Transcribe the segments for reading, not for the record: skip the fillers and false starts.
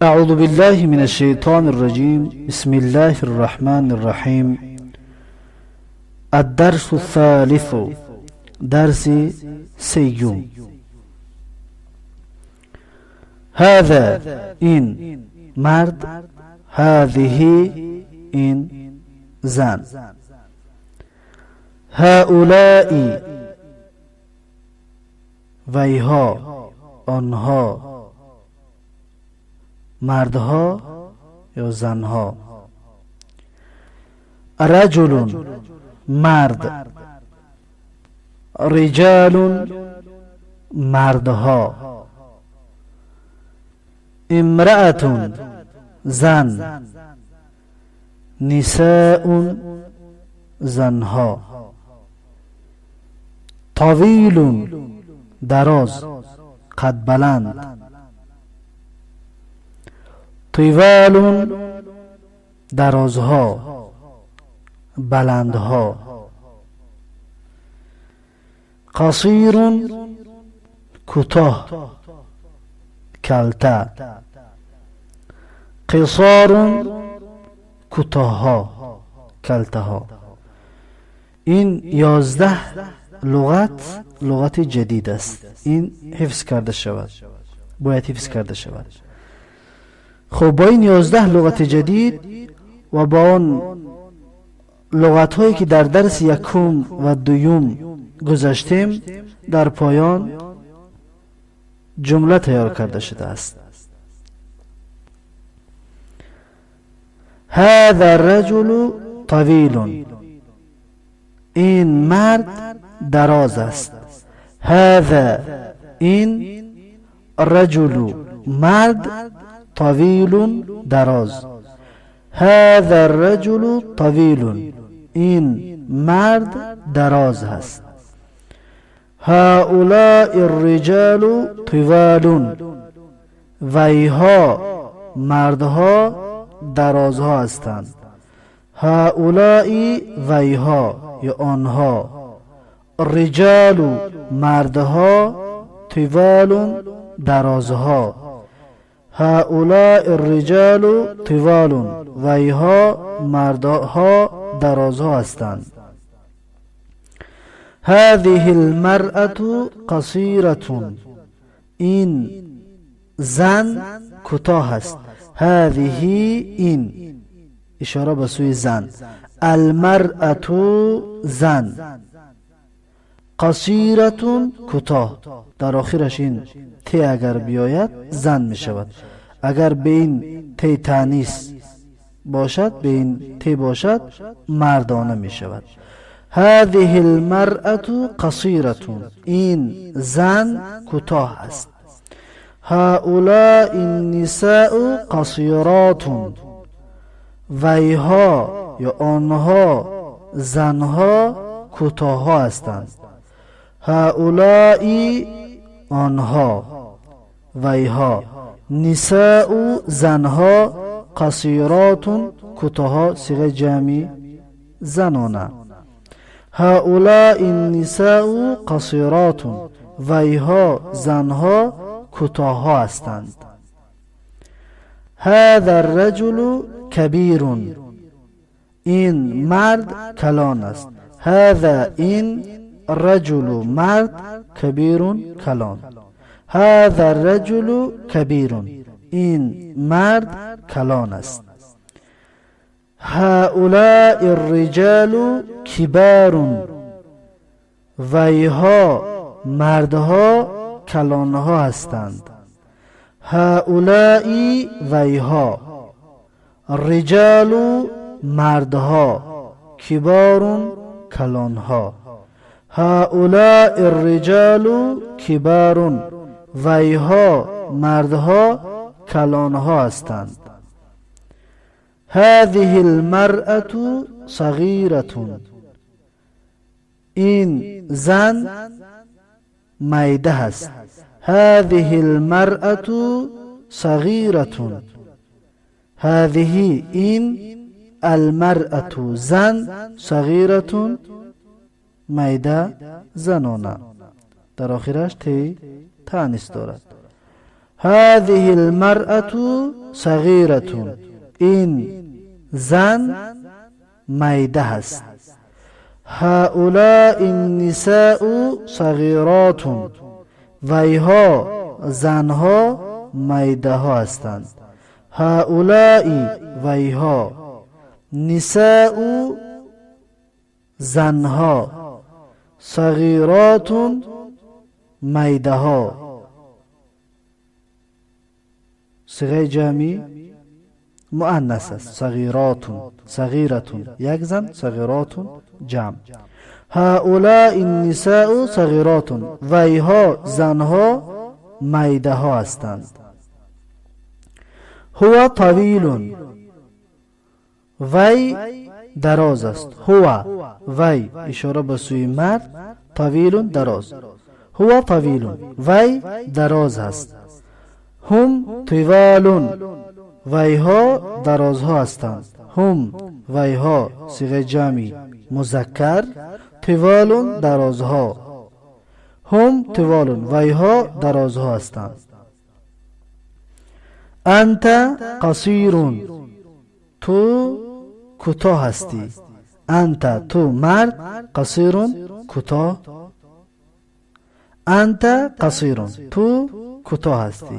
أعوذ بالله من الشيطان الرجيم. بسم الله الرحمن الرحيم. الدرس الثالث، درس سيوم. هذا این مرد، هذه این زن، هؤلاء ویها، آنها، مردها یا زنها. رجل مرد، رجال مردها، امرأة زن، نساء زنها. طویل دراز، قد بلند. طوال درازها، بلندها. قصیر کوتاه، کلته. قصار کوتاه‌ها، کلته‌ها. این 11 لغت، لغت جدید است. این حفظ کرده شود، باید حفظ کرده شود. خب، با این 11 لغت جدید و با آن لغت هایی که در درس یکم و دوم گذاشتیم، در پایان جمله تیار کرده شده است. هذا الرجل طویل، این مرد دراز است. هذا این، رجل مرد، طویل دراز. هذا الرجل طویل، این مرد دراز است. هؤلاء الرجال طوال، ویها مردها درازها هستند. هؤلاء ویها یا آنها، رجال مردها، طوال درازها. هؤلاء الرجال طوال، ویها مردها درازها هستند. هذه المرأة قصیرة، این زن کوتاه است. هذه این، اشاره به سوی زن. المرأة زن، قصیرة کوتاه. در آخرش این ت اگر بیاید زن می شود. اگر به این ت تانیث باشد، به این ت باشد، مردانه می شود. هذه المرأة قصیرة، این زن کوتاه است. هؤلاء النساء قصیرات، ویها یا آنها زنها کوتاه‌ها هستند. هؤلاء آنها، ویها، نساء زنها، قصیرات کوتاه‌ها، صیغه جمعی زنانه. هؤلاء النساء قصیرات، ویها زنها کوتاه‌ها هستند. هذا الرجل کبیر، این مرد کلان است. هذا این، رجل مرد، کبیر کلان. هذا الرجل کبیر، این مرد کلان است. هؤلاء الرجال کبار، ویها مردها کلانها هستند. هؤلاء ویها، رجال مردها، کبار کلانها. هؤلاء الرجال کبار، ویها مردها کلانها هستند. هذه المرأة صغیرة، این زن میده است. هذه المرأة صغیرة، هذه این، المرأة زن، صغیرة میده زنانه. در آخرش تی تانیث دارد. هذه المرأة сағиратун, ин зан майда ҳаст. Ҳаулаи нисаъу сағиротун, вайҳо занҳо майдаҳо ҳастанд. Ҳаулаи вайҳо, нисаъу занҳо, сағиротун майдаҳо. Сиғаи ҷамъи муаннас аст. Сағиротун, сағиратун як зан, сағиротун ҷамъ. Ҳаулаи нисаъу сағиротун, вайҳо занҳо майдаҳо ҳастанд. Ҳува тавилун, вай дароз аст. Ҳува вай, ишора ба сӯи мард, тавилун дароз. Ҳува тавилун, вай дароз аст. Ҳум тивалун, вайҳо дарозҳо ҳастанд. Ҳум вайҳо, сиғаи ҷамъи музаккар, тивалун дарозҳо. Ҳум тивалун, вайҳо дарозҳо ҳастанд. Анта қасирун, ту кӯтоҳ ҳастӣ. Анта ту мард, қасирун кӯтоҳ. Анта қасирун, ту кӯтоҳ ҳастӣ.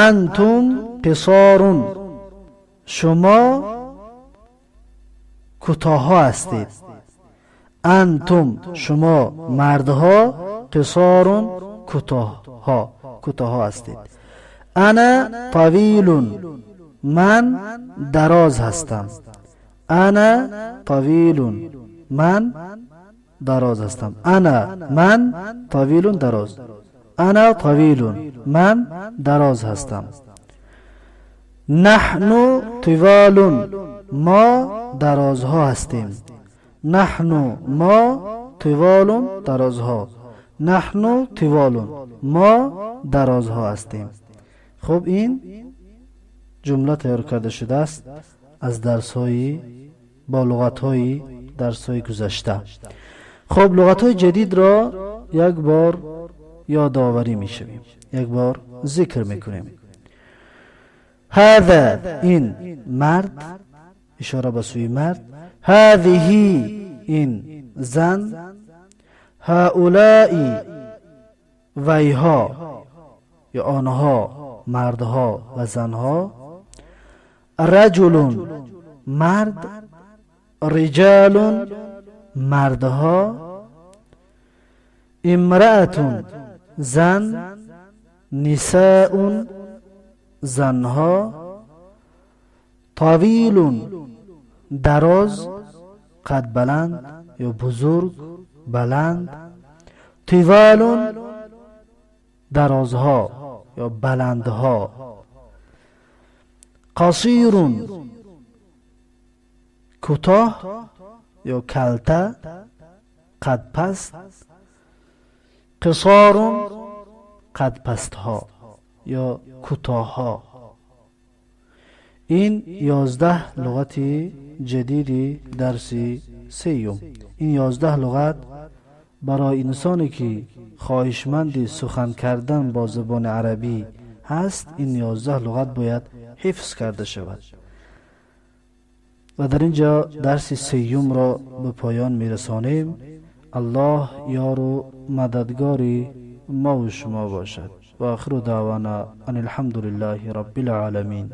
Антум қисорун, шумо кӯтоҳҳо ҳастед. Антум шумо мардҳо, қисорун кӯтоҳҳо, кӯтоҳҳо ҳастед. Ана тавилун, ман дароз ҳастам. Ана тавилун, ман дароз ҳастам. Ана ман, тавилун дароз. Ана тавилун, ман дароз ҳастам. Наҳну тивалун, мо дарозҳо ҳастем. Наҳну мо, тиволун дарозҳо. Наҳну тиволун, мо дарозҳо ҳастем. Хуб, ин ҷумла тайёр карда шудааст аз дарсҳои бо луғатҳои дарсҳои гузашта. Хуб, луғатҳои ҷадидро як бор ёдоварӣ мешавем, як бор зикр мекунем. Ҳаза ин мард, ишора ба сӯи мард. Ҳазиҳи ин зан. Ҳаулаи вайҳо ё онҳо, мардҳо ва занҳо. Раҷулун мард, риҷалун мардҳо, имраатун зан, нисаун занҳо, тавилун дароз, қадбаланд ё бузург, баланд, тивалун дарозҳо ё баландҳо, қасирун кӯтоҳ ё калта, қадпаст, қисорун қадпастҳо ё кӯтоҳҳо. Ин 11 луғати ҷадиди дарси сеюм. Ин 11 луғат барои инсоне ки хоҳишманди сухан кардан бо забони арабӣ ҳаст, ин 11 луғат бояд ҳифз карда шавад. Ва дар ин ҷо дарси сеюмро ба поён мерасонем. Аллоҳ ёру мададгори мову шумо бошад. Ва охиру даъвана ан алҳамду лиллаҳи раббил оламин.